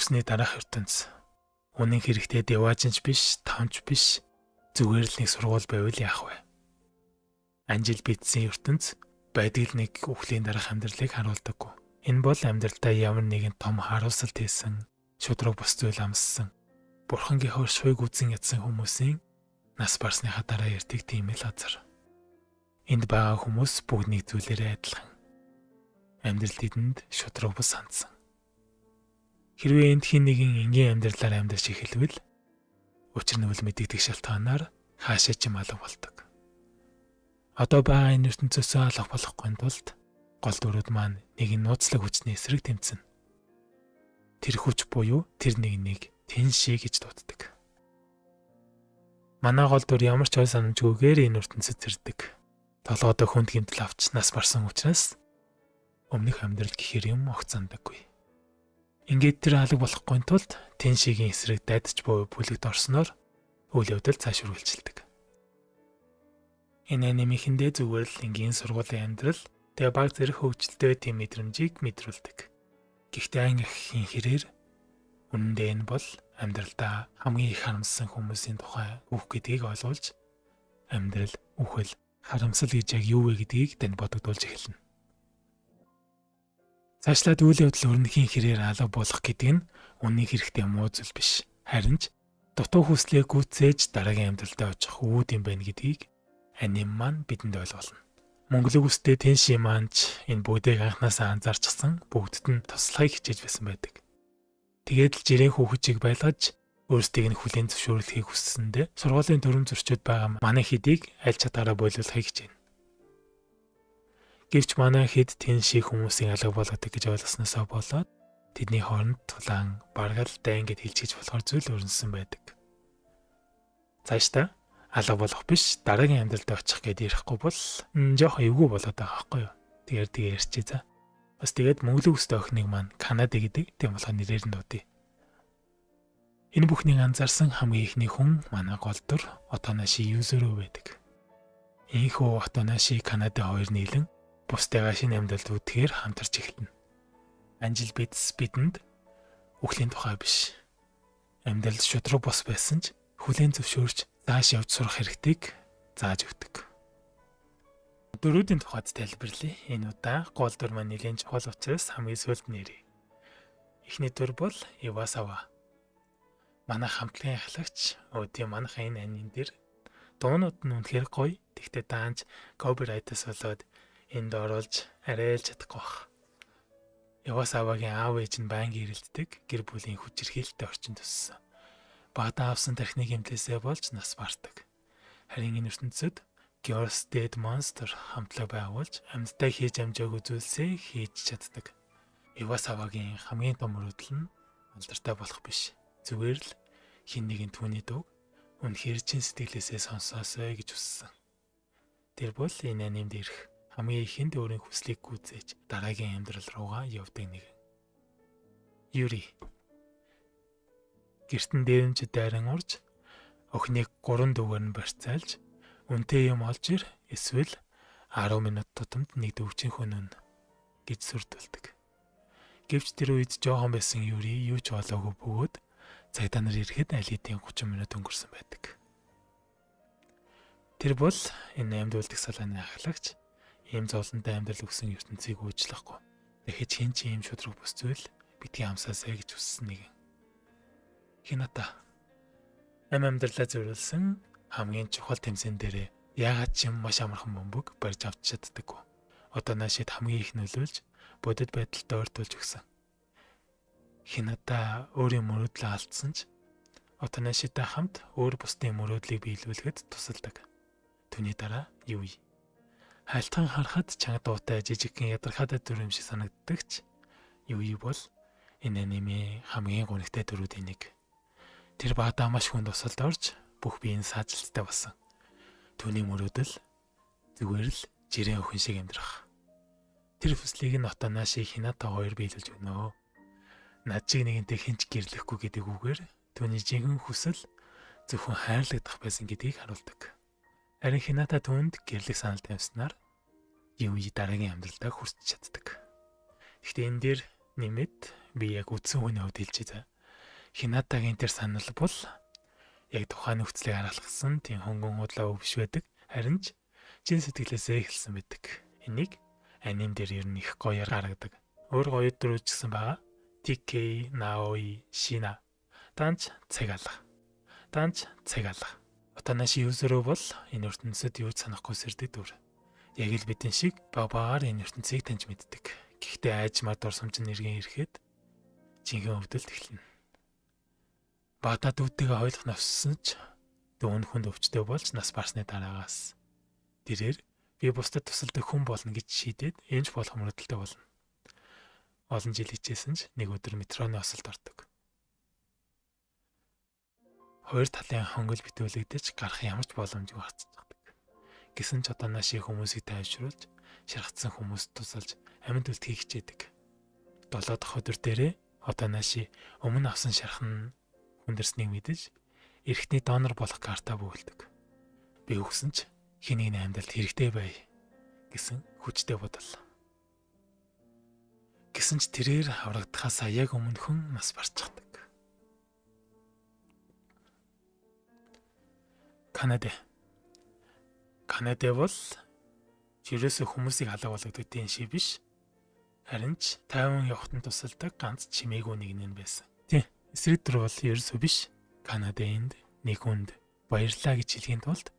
Үхсний дараах ертөнц. Үнэн хэрэгтээ деважинч биш, тавч биш, зүгээр л нэг сургууль байвал яах вэ? Анжил бидсэн ертөнц байдаг л нэг үхлийн дараах амьдралыг харуулдаггүй. Энэ бол амьдралдаа ямар нэгэн том харуулсалт хийсэн, шудраг бус зүйл амссан, бурхангийн шуйг үзэн ядсан хүмүүсийн нас барсныхаа дараа ярьдаг тийм л газар. Энд байгаа хүмүүс бүгд нэг зүйлээрээ адилхан. Амьдрал тэдэнд шудраг бус хандсан. Хэрвээ энд хэн нэгэн энгийн амьдралаар амьдарч эхэлвэл учир нь үл мэдэгдэх шалтгаанаар хаашаа ч юм алга болдог. Одоо байгаа энэ ертөнцөөсөө алга болохгүй тулд гол дүрүүд маань нэгэн нууцлаг хүчний эсрэг тэмцэнэ. Тэр хүч буюу тэр нэг нэг Тэнши гэж дууддаг. Манай гол дүр ямар ч ой санамжгүйгээр энэ ертөнцөд ирдэг. Толгойдоо хүнд гэмтэл авч нас барсан учраас өмнөх амьдрал гэхэр юм огт сандаггүй. Ингээд тэр алга болохгүй тулд Тэншигийн эсрэг дайдч буй бүлэгт орсноор үйл явдал цааш үргэлжилдэг. Энэ анимэхэндээ зүгээр л энгийн сургуулийн амьдрал тэгээ баг зэрэг хөгжилтэй тийм мэдрэмжийг мэдрүүлдэг. Гэхдээ анги ахын хэрээр үнэндээ энэ бол амьдралдаа хамгийн их харамссан хүмүүсийн тухай үг гэдгийг ойлгуулж амьдрал, үхэл, харамсал гэж яг юу вэ гэдгийг танд бодогдуулж эхэлнэ. Цаашлаад үйл явдал өрнөхийн хэрээр алга болох гэдэг нь үнэн хэрэгтээ муу зүйл биш. Харин ч дутуу хүслээ гүйцээж дараагийн амьдралдаа очих үүд юм байна гэдгийг аним маань бидэнд ойлгуулна. Мөнгөлөг үстэй Тэнши маань ч энэ бүгдийг анхнаасаа анзаарчихсан, бүгдд нь туслахыг хичээж байсан байдаг. Тэгээд л жирийн хүүхэжийг байлгаж өөрсдийг нь хүлээн зөвшөөрлөхийг хүссэндээ сургуулийн дүрм зөрчөөд байгаа манай хэдийг аль чадвараа болиулахыг хичээнэ. Гэвч манай хэд Тэнши хүмүүсийн алга болгодог гэж ойлгосноосоо болоод тэдний хооронд тулаан бараг л дайн гэд хэлчихэж болохоор зүйл өрнөсөн байдаг. Цаашдаа алга болох биш, дараагийн амьдралд очих гэд ярихгүй бол жоохон эвгүй болоод байгаа байхгүй юу. Тэгэхээр тэгээ ярьчих за. Бас тэгээд мөнгөлөг өстэй охиныг маань Канада гэдэг, тийм болохоор нэрээр нь дуудъя. Энэ бүхнийг анзаарсан хамгийн эхний хүн манай гол дүр Отонаши Юзуру байдаг. Ийхүү Отонаши Канада хоёр нийлэн бусдыгаа шинэ амьдралд үдэхээр хамтарч эхэлнэ. Анжил бидс бидэнд үхлийн тухай биш. Амьдрал шудраг бос байсан ч хүлээн зөвшөөрч зааш явж сурах хэрэгтэйг зааж өгдөг. Дөрүүдийн тухайд тайлбарлая. Энэ удаа гол дүр маань нэлээд чухал учраас хамгийн сүүлд нэрээ. Эхний дүр бол Ивасава. Манай хамтлагийн ахлагч өөдийн манайх энэ анийн дээр дуунууд нь үнэхээр гоё. Тэгтээ даанч copyright-аас болоод энд оруулж арай л чадахгүй байх. Ивасавагийн аав ээж нь байнгын эрэлддэг, гэр бүлийн хүчирхийлэлтэй орчинд өссөн. Багадаа авсан тархины гэмтлээсээ болж нас бардаг. Харин энэ ертөнцид Girls Dead Monster хамтлаг байгуулж амьдтай хийж амжаагүй зүйлсээ хийж чаддаг. Ивасавагийн хамгийн том мөрөөдөл нь алдартай болох биш. Зүгээр л хэн нэгэн түүний дууг үнэхээр чин сэтгэлээсээ сонсоосой гэж хүссэн. Тэр бол энэ анимд ирэх хамгийн ихэнд өөрийн хүслийг гүйцээж дараагийн амьдрал руугаа явдаг нэгэн. Юри гэртэн дээрэмч дайран урж охиныг 3 дүүгээр нь барьцаалж үнэтэй юм олж ир эсвэл 10 минут тутамд нэг дөвчин хөнөөнө гэж сүрдүүлдэг. Гэвч тэр үед жоохон байсан Юри юу ч олоогүй бөгөөд цагдаа нар ирэхэд аль хэдийн 30 минут өнгөрсөн байдаг. Тэр бол энэ амьд үлдэх салааны ахлагч ийм зовлонтой амьдрал өгсөн ертөнцийг уучлахгүй. Дахиж хэн ч ийм шудраг бус зүйл битгий амсаасай гэж хүссэн нэгэн. Хината ам амьдралаа зориулсан хамгийн чухал тэмцээн дээрээ яагаад ч юм маш амархан бөмбөг барьж авч чаддаггүй. Одоо наашид хамгийн их нөлөөлж бодит байдалд ойртуулж өгсөн. Хината өөрийн мөрөөдлөө алдсан ч Отонашитай хамт өөр бусдын мөрөөдлийг биелүүлэхэд тусалдаг. Түүний дараа юу вэ? Хайлтхан харахад чанга дуутай жижигхэн ядаргаатай дүр юм шиг санагддаг ч юу бол энэ анимын хамгийн гонигтай дүрүүдийн нэг. Тэр багадаа маш хүнд тусалд орж бүх биеийн саажилттай болсон. Түүний мөрөөдөл зүгээр л жирийн охин шиг амьдрах. Тэр хүслийг нь Отонаши Хината хоёр биелүүлж өгнө. Над шиг нэгэнтэй хэн ч гэрлэхгүй гэдэг үгээр түүний жинхэнэ хүсэл зөвхөн хайрлагдах байсан гэдгийг харуулдаг. Харин Хината түүнд гэрлэх санал тавьснаар Юи дараагийн амьдралдаа хүрч чаддаг. Гэхдээ энэ дээр нэмээд би яг үдсэн хүний хувьд хэлчихье за. Хинатагийн тэр санал бол яг тухайн нөхцөлийг харуулсан тийм хөнгөн худлаа үг биш байдаг. Харин ч чин сэтгэлээсээ эхэлсэн байдаг. Энийг аним дээр ер нь их гоёор гаргадаг. Өөр гоё дүрүүд ч гэсэн байгаа. TK, Naoi, Shina. Данч цаг алга. Данч цаг алга. Отанаши юусөрөө бол энэ ертөнцид юу ч санахгүй сэрдэг дүр. Яг л бидэн шиг баг багаар энэ ертөнцийг таньж мэддэг. Гэхдээ айжмаар дурсамж нь эргэн ирэхэд жинхэнэ өвдөлт эхэлнэ. Бата дүүтэйгээ хойлох навссан ч дүүн хүнд өвчтэй болж нас барсны дараагаас тэрээр би бусдад тусалдаг хүн болно гэж шийдээд эмч болох мөрөөдөлтэй болно. Олон жил хичээсэн ч нэг өдөр метроны осолд ордог. Хоёр талын хонгол битүүлэгдэж гарах ямар ч боломжгүй хацчихдаг. Гэсэн ч Отанаши хүмүүсийг тайвшруулж, шархацсан хүмүүст тусалж амьд үлдэхийг хичээдэг. 7 дахь өдөр дээрээ Отанаши өмнө авсан шарх нь хүндэрснийг мэдэж, эрхтний донор болох карта бөглөдөг. Би өгсөн ч хэн нэгний амьдралд хэрэгтэй бай гэсэн хүчтэй бодол. Гэсэн ч тэрээр аврагдахаасаа яг өмнөхөн нас барчихдаг. Канада. Канада бол ерөөсөө хүмүүсийг алга болгодог дэн шиг биш. Харин ч тайван явахад нь тусалдаг ганц чимээгүй нэг нь байсан. Тийм. Эсрэг дүр бол ерөөсөө биш. Канада энд нэг хүнд баярлалаа гэж хэлэхийн тулд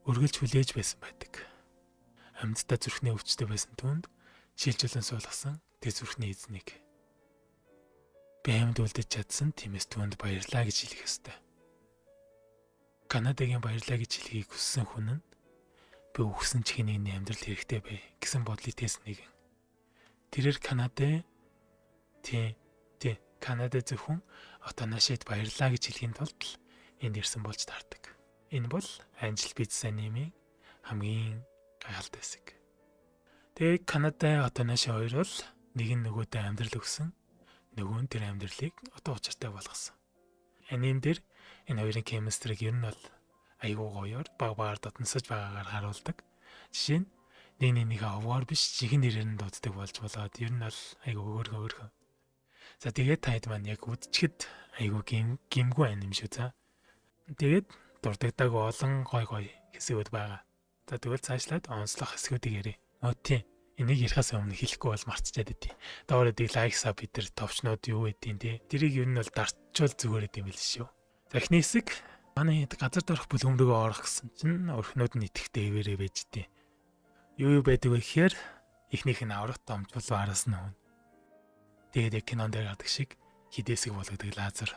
үргэлж хүлээж байсан байдаг. Амьдтай зүрхний өвчтэй байсан түүнд шилжүүлэн суулгасан тэр зүрхний эзнийг. Би амьд үлдэж чадсан, тиймээс түүнд баярлалаа гэж хэлэх ёстой. Канадагийн баярлалаа гэж хэлхийг хүссэн хүн нь би үхсэн ч хэн нэгний амьдрал хэрэгтэй бай гэсэн бодлыг тээсэн нэгэн. Тэрээр Канада тий тий Канада зөвхөн Отанашид баярлалаа гэж хэлэхийн тулд л энд ирсэн болж таардаг. Энэ бол Angel Beats анимын хамгийн гайхалтай хэсэг. Тэгээ Канада Отанаши хоёр бол нэг нь нөгөөдөө амьдрал өгсөн, нөгөө нь тэр амьдралыг одоо учиртай болгосон. Аним дээр энэ хоёрын chemistry-г ер нь бол айгуу гоёор баг багаар дотносож байгаагаар харуулдаг. Жишээ нь нэг нэгнийхээ овгоор биш жинхэнэ нэрээр нь дууддаг болж болоод ер нь бол айгуу өөрхөн өөрхөн. За тэгээд таад маань яг үдчихэд айгуу гимгүй аним шүү за. Тэгээд дурддагдаг олон гой гой хэсгүүд байгаа. За тэгвэл цаашлаад онцлог хэсгүүдийг ярив. Оо тийм. Энийг ярихаас өмнө хэлэхгүй бол мартчихад байдیں۔ Доор эдийг like sub бид тэр товчнууд юу гэдیں те. Тэрийг ер нь бол дарчвал зүгээр гэдэм байл шүү. За эхний хэсэг манай газар дорох бүлгөм рүүгээ орох гэсэн чинь өрхнүүд нь итгэвтэй ивэрээ байж тээ. Юу юу байдаг вэ гэхээр эхнийх нь аврагт томжуулуу араас нь хүн. Тэгээд яг кинон дээр гардаг шиг хідээсэг болгодог лазер.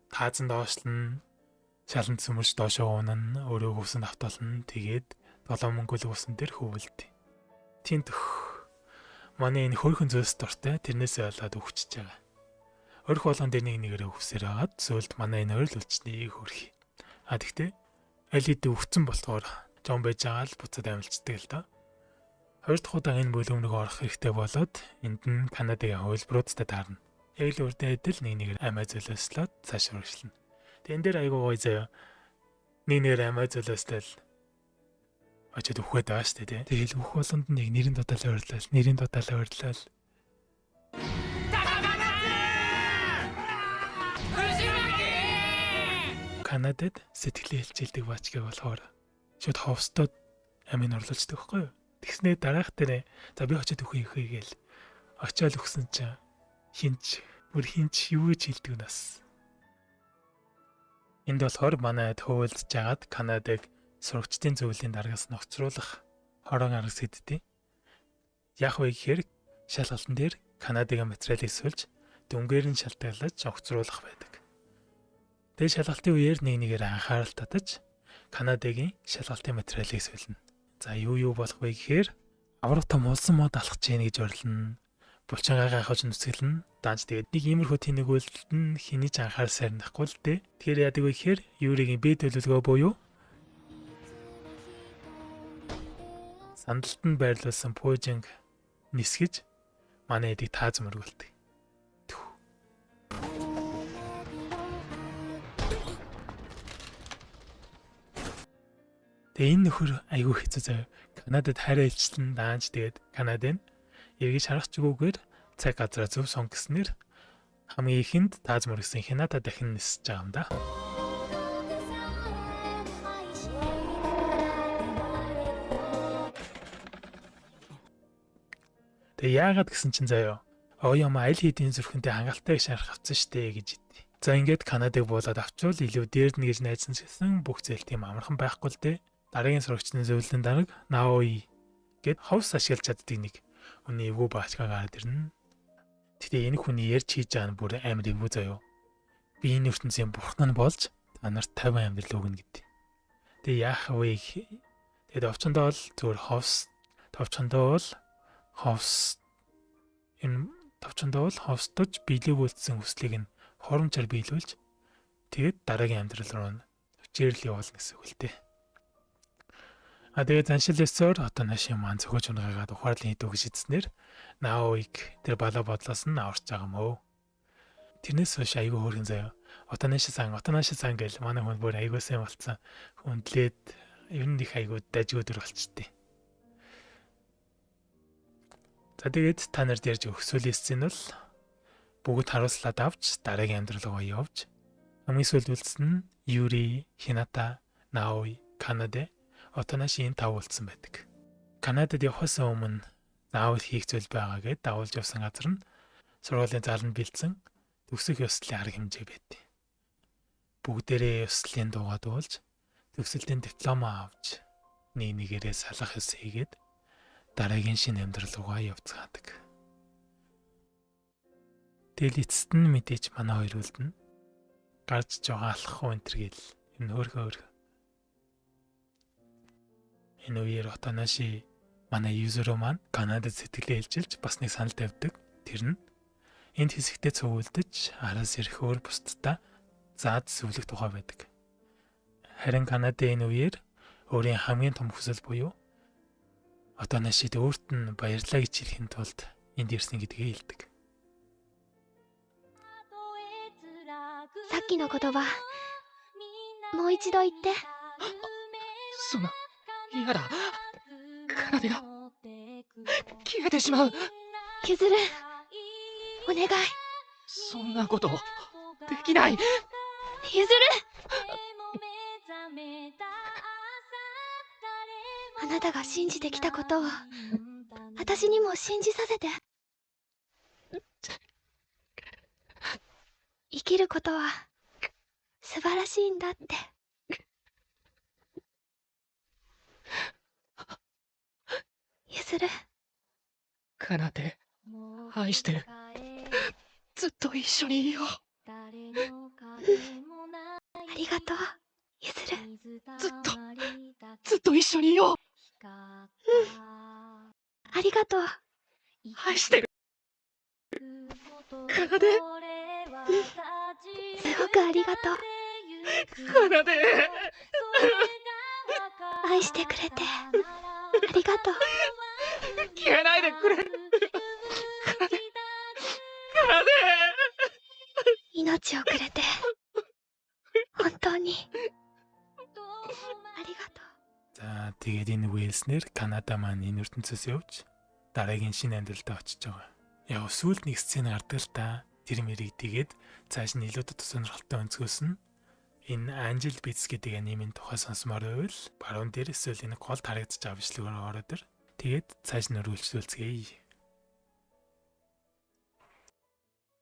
Таазан доошлно, шаланд сүмэрч доошоо унана, өөрөө хөвсөн автолно. Тэгээд долоо мөнгөл усан дээр хөвөлд. Тийм төх. Манай энэ хөөрхөн зүйлс дуртай, тэрнээсээ болоод өвчөж байгаа. Өрх болгон дээр нэг нэгээрээ өвсөр хагаад сөүлд манай энэ хоёр л үлчнийг хөрхий. А тэгтээ аль хэдийн өвцөн болохоор жон байж байгаа л буцаад амилчдаг л доо. Хоёр дахь удаа энэ бүлэм рүү орох хэрэгтэй болоод энд нь Канадагийн хувилбаруудтай таарна. Яг л үрдээ адил нэг нэгээр амиа золиослоод цааш үргэлжлэнэ. Тэг энэ дээр айгуу гоё заяа. Нэг нэгээр амиа золиослол очиод үхээд байгаа шүү дээ. Тэгэл үх болгонд нэг нэрийн дутаалаа ойрлол, нэрийн дутаалаа ойрлол. Канадад сэтгэлээ хилчилдэг баачгаа болохоор шууд ховстод амийг орлуулждаг байхгүй юу? Тэгснээ дараах дээр за би очиод үхээ үхээ гээл очиод үхсэн чинь хинч бүр хинч юу гэж хэлдэг нь бас. Энд болохоор манай төвөлдөж жагаад Канадыг сурагчдын зөвлөлийн даргаас ногцруулах хорон арга сэддээ. Яг вэ гэхээр шалгалтын дээр Канадын материалыг сольж дүнгээр нь шалтгаалж огцруулах байдаг. Тэгээ шалгалтын үеэр нэг нэгээр анхаарал татаж Канадагийн шалгалтын материалыг солино. За юу юу болох вэ гэхээр авраг том улсан мод алхаж гин гэж орлоно. Булчингаа гайхаж нүцгэлнэ. Даанч тэгээд нэг иймэрхүү тэнэг үйлдэлд нь хэний ч анхаарал сарнахгүй л дээ. Тэгэхээр яадаг вэ гэхээр Юригийн бие төлөвлөгөө буюу сандалт нь байрлуулсан пуужинг нисгэж манай эдийг тааз мөргөлдөг. Тэгээ энэ нөхөр айгүй хэцүү заяа. Канадад хайраа илчлэн даанч тэгээд Канад энэ эргэж харах чигүүгээр цаг газраа зөв сонгосноор Хамгийн ихэнд тааз мөргсөн Хината дахин нисэж байгаа юм да. Тэгээ яагаад гэсэн чинь заяо. Ояма аль хэдийн зүрхэнтэй хангалттай шарах авсан штэ гэж идэв. За ингээд Канадыг буулаад авчвал илүү дээр нь гэж найдсан ч гэсэн бүх зээл тийм амархан байхгүй л дээ. Дараагийн сурагчны зөвлөлийн дарга Наои гэд ховс ашиглаж чаддаг нэг хүний эвгүй баачгаа гараад ирнэ. Гэтэ энэ хүний ярьж хийж байгаа нь бүр амар эвгүй заяо. Би энэ ертөнцийн бурхан нь болж та нарт 50 амьдрал өгнө гэдэг. Тэгээ яах вэ? Тэгээд овчондоо бол зүгээр ховс, товчондоо бол ховс энэ товчондоо бол ховсдож биелээг үлдсэн хүслийг нь хоромчаар биелүүлж тэгээд дараагийн амьдрал руу нь хүчээрл явуулна гэсэн үг л дээ. А тэгээд заншил ёсоор Отонаши маань зөхөж унгаагаад ухаарлын хийдэг шийдснээр Наоиг тэр балаа бодлоос нь аварч байгаа мөө. Тэрнээс хойш айгүй хөөрхөн заяа. Отонаши-сан, Отонаши-сан гэл манай хүн бүр айгүй сайн болцсон. Хүндлээд ер нь их айгүй дажгүй дөр болчтой. За тэгээд та нарт ярьж өгөх сүүлийн сцен бол бүгд харуулслаад авч дараагийн амьдрал руу явж хамгийн сүүлд үлдсэн нь Юри, Хината, Наои, Канаде, Отонаши энэ тав үлдсэн байдаг. Канадад явахаас өмнө заавал хийх зүйл байгаа гэд дагуулж явсан газар нь сургуулийн зааланд бэлдсэн төгсөх ёслолын арга хэмжээ байд. Бүгдээрээ ёслолын дуугаа дуулж төгсөлтийн дипломоо авч нэг нэгээрээ салах ёс хийгээд дараагийн шинэ амьдрал руугаа явцгаадаг. Тэгэл эцэст нь мэдээж манай хоёр үлдэнэ. Гарч жоо алах уу энэ төр гэл энэ хөөрхөн хөөрхөн. Энэ үеэр Отонаши манай юзерөө маань Канадад сэтгэлээ илчилж бас нэг санал тавьдаг. Тэр нь энд хэсэгтээ цуг үлдэж араас ирэх өөр бусдаа заад зөвлөх тухай байдаг. Харин Канадын энэ үеэр өөрийн хамгийн том хүсэл буюу Отонашид өөрт нь баярлалаа гэж хэлэхийн тулд энд ирсэн гэдгээ хэлдэг. さっきの言葉もう一度言って。その嫌だ。奏が消えてしまう。譲る、お願い。そんなことできない。譲る。あなたが信じてきたことを私にも信じさせて。生きることは素晴らしいんだって。譲る。奏、愛してる。ずっと一緒にいよう。ありがとう、譲る。ずっとずっと一緒にいよう。ありがとう。愛してる。奏。すごくありがとう。奏。愛してくれてありがとう。消えないでくれ。奏。奏。命をくれて本当にありがとう。 За тэгээд энэ үгэлснээр Канада маань энэ ертөнцөөс явж дараагийн шинэ амьдралдаа очиж байгаа. Яг сүүлд нэг сцен гардаг л та. Тэр мэрийг тэгээд цааш нь илүү дотор сонирхолтой өнцгөөс нь энэ Angel Beats гэдэг анимын тухай сонсомоор байвал баруун дээр эсвэл энэ гол харагдаж байгаа бичлэгээр ороод ир. Тэгээд цааш нь өргөлжлүүлцгээе.